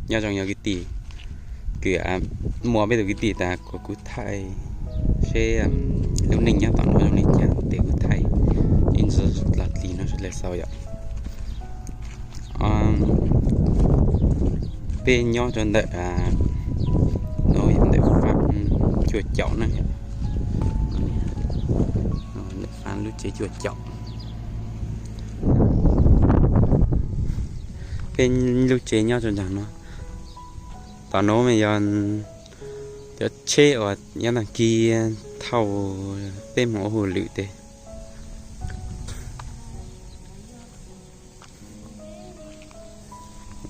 Nyob zoo yog kwv tij, kuv muaj peb tus kwv tij tas kom kuv thaij seb lub neej nyob tom no zoo li cas, ces kuv thaij ib ntsis los li no sawv daws xaus yom. Peb nyob rau ntawm no yog ntawm fab cuaj caum na, ntawm fab lub tsev cuaj caum. Peb lub tsev nyob rau ntawm no. Tom no mas yog cov tsheb uas nyob tag kis thauj peb mus ua hauj lwm tes.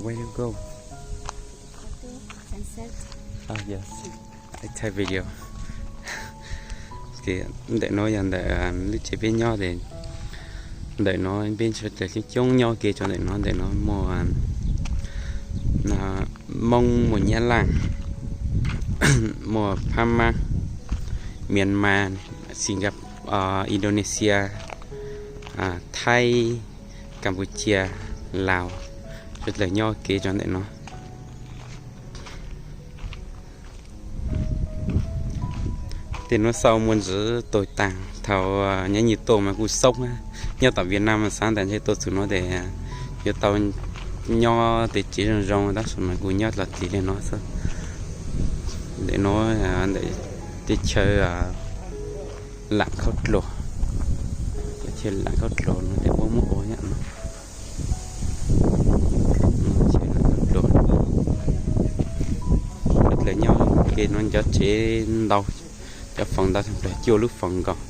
Where you go? Sunset. Oh, yes. I take video. Ntawm no yog ntawm lub tsev peb nyob tes. Ntawm no peb sawv daws coob coob nyob ke rau ntawm no, ntawm no muaj Hmoob, muaj Nyab Laj, muaj Phab Mab, Myanmar, Singapore, Indonesia, Thaib, Campuchia, Laos, sawv daws nyob ke rau ntawm no. Tej hnub xaus muaj ntsis tuag tag, thaum nyob nyuag tuaj mas kuj xoob, nyob tom Vietnam mas xav tias ntshe tuaj txug no tes yuav tau nyob tej tsev zoo zoo, tab sis mas kuj nyob los tis li no xwb. Ntawm no ntawm teb chaws Lam Khaub Dluag, teb chaws Lam Khaub Dluag no tes muaj muaj ua nyob no. Teb chaws Lam Khaub Dluag, lawv nyob ke no cov tsev ntau, cov foos ntau tag plaws, cuaj lub foos nkaus.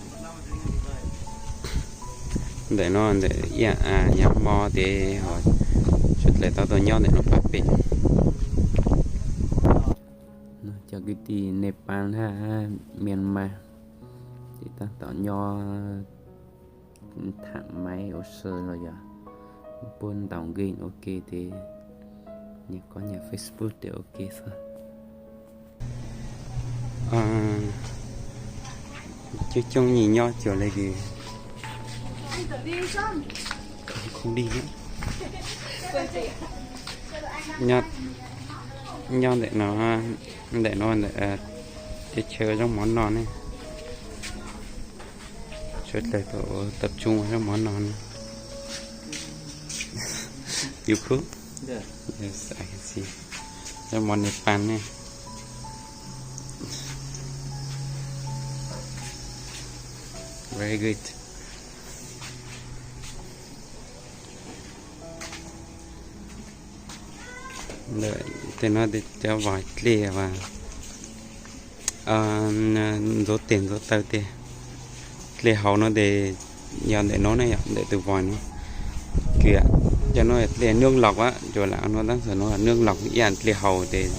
Ntawm no ntawm ib yam hmo tes sawv daws tau tuaj nyob ntawm no pab pem. Cov kwv tij Nepal hab Myanmar ces tab tom nyob tham maiv ua si los yog puab ntaus game ua ke tes, nyias kob nyias Facebook tes ua ke xwb. Coob coob nyuag nyob cuag li kws khoom di, nyob ntawm no, ntawm no ntawm teb chaws ua zaub mov noj ne. Sawv daws tau ua zaub mov noj ne. You cook? Yes, I can see. Zaub mov Nepal ne. Very good. Tej no cov vos dlej as, ntxuav tes ntxuav taw tej. Dlej haus no tes yog ntawm no ne, yog ntawm tus vos no. Kws cov no dlej nub laus a, cov lam no tab sis no nub laus ib yam dlej haus tes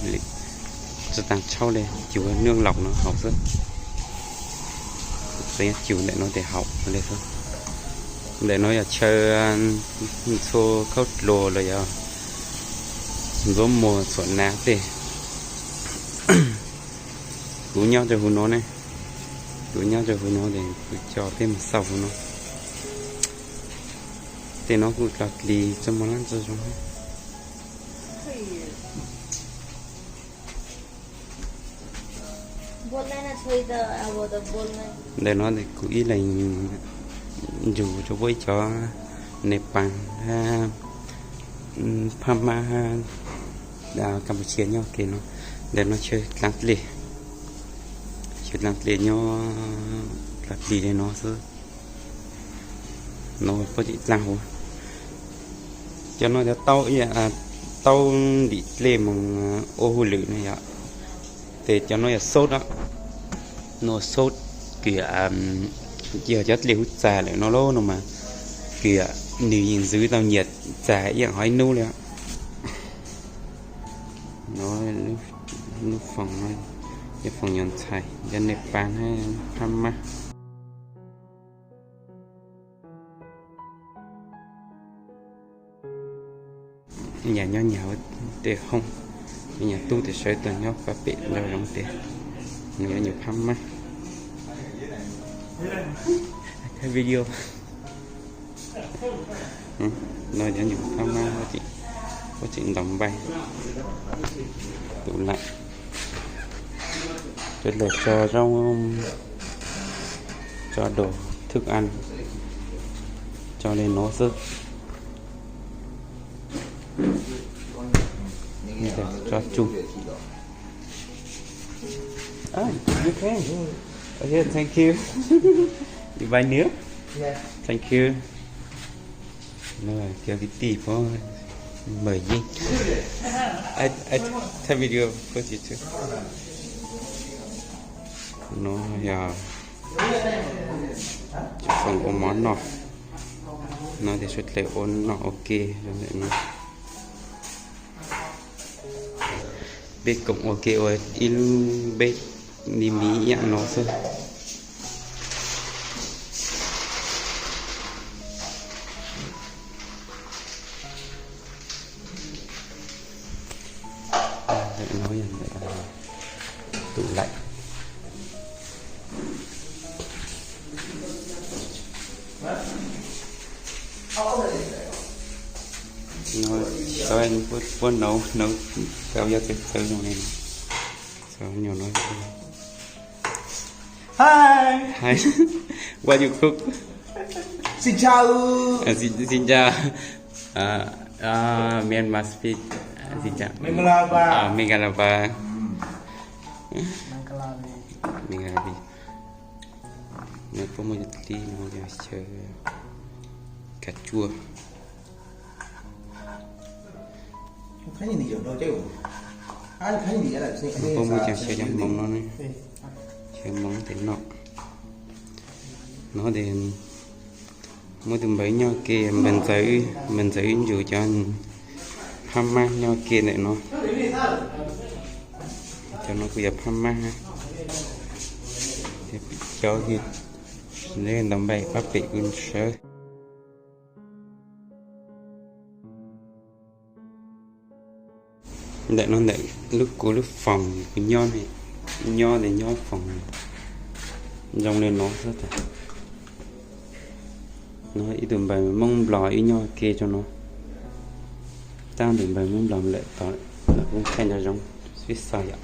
tsi taag tshauj le, cug nub laus no haus xwb. Txawm yog cug ntawm no tes haus le xwb. Ntawm no yog chaw ntxhua khaub dluag los yog ntxuav muag txhuam nav tej. Kuv nyob rau huv no ne, kuv nyob rau huv no es kuv coj peb mus xauj huv no. Tej no kuj dlog dlig txaj muag lab ntxwg zoo. Ntawm no kuv ib leeg nrug rau puab ib cov Nepal hab Phab Mab hab Campuchia nyob ke no. Ntawm no chaw dlaag dlej, chaw dlaag dlej nyob dlog dlig li no xwb. No puab tseem dlaag huv. Cov no yog taub, taub ntim dlej moog ua hauj lwm no yog. Tes cov no yog xauj, no xauj kws yog cov dlej huv txag lawm no lauj no mas, kws nwg yeej ntxwv tau nyiaj txag ib yaam hov ib nub le. No lub foos, cov foos nyuas ntxhais cov Nepal hab Phab Mab. Nyag nyob nyag tej hoob, nyag tub tes sawv tuaj nyob pab pem nraum zoov tes, nws yuav nyuam Phab Mab. Thaij video. No cov nyuam Phab Mab ces Ua tsev ntaus npaij, tủ lạnh, cov lawv tso zoo, tso đồ thức ăn, tso li no xwb. Tso chung. Ah, you can. Oh, yeah, thank you. You buy new? Yeah. Thank you. Nó là kiểu cái tì phó mời gì? I, I take video for you too. Nó là phòng ua món nọ. Nó thì suốt ngày ôn nó ok rồi nó. Bếp cũng ok ua ib lub bếp mini ib yam no xwb. Ntawm no yog ntawm tủ lạnh. No, tau puab nau nau tau yog txawv txawv zoo li no. Txawv nyuag no. Hi. Hi. What you cook? Xin chào. À, xin, xin chào. À, à, Myanmar speak. À, xin chào. Mingala ba. À, Mingala ba. Mingala ba. Nws puab muaj cov dlib no yog xyaw kav tsuaj. Nws puab muaj cov xyaw cov hmoov no ne, xyaw hmoov tes no. No ces muaj tus npawg nyob ke, npawg Ntxawm, npawg Ntxawm wb ntsug cov phab mab nyob ke ntawm no. Cov no kuj yog phab mab. Cov ntaus npaij pab pem kuj sawv. Ntawm no ntawm lub kuv lub phòng kuv nyob, nyob tes nyob phòng zoo li no xwb tas. No ib tug npawg Moob Nplog wb nyob ke tso no. Tab tus npawg Moob Nplog lawm tod, lawv kuj thaij nco zoo sib xav yom.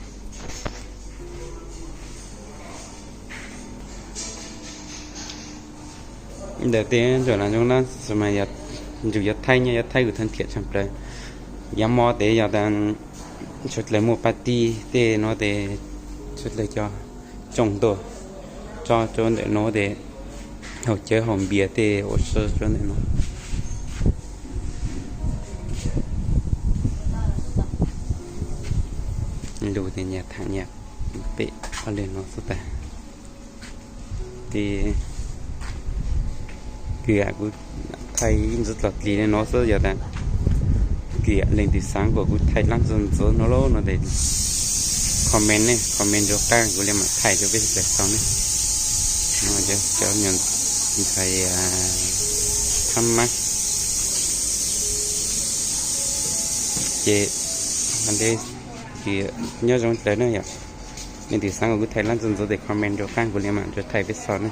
Ntawm tes ntsuam las zoo na, mas yog ntsug yuav thaij nyob yuav thaij kuv thaij thiam tshaj plaws. Yav mo tes yog tas sawv dlawg muaj party tej no tes sawv dlawg cov tsooj tuaj tso rau ntawm no tes haus cawv haus npias tej ua si rau ntawm no. Lus tes nyias tham nyias pem ob leeg no xwb tas. Tes kws kuv thaij ib ntxiv dlog dlig li no xwb, yog tas kws leej twg xav kom kuv thaij dlaab ntxuv ntxuv no lauj no tes comment ne, comment rau qab kuv li mam thaij rau peb sawv daws tau ne. No cov nyuag ntxhais phab mab ces nyob zoo dlawg na yom. Leej twg xav kom kuv thaij dlaab ntxuv ntxuv tes comment rau qab kuv li mam rau thaij peb xaus na.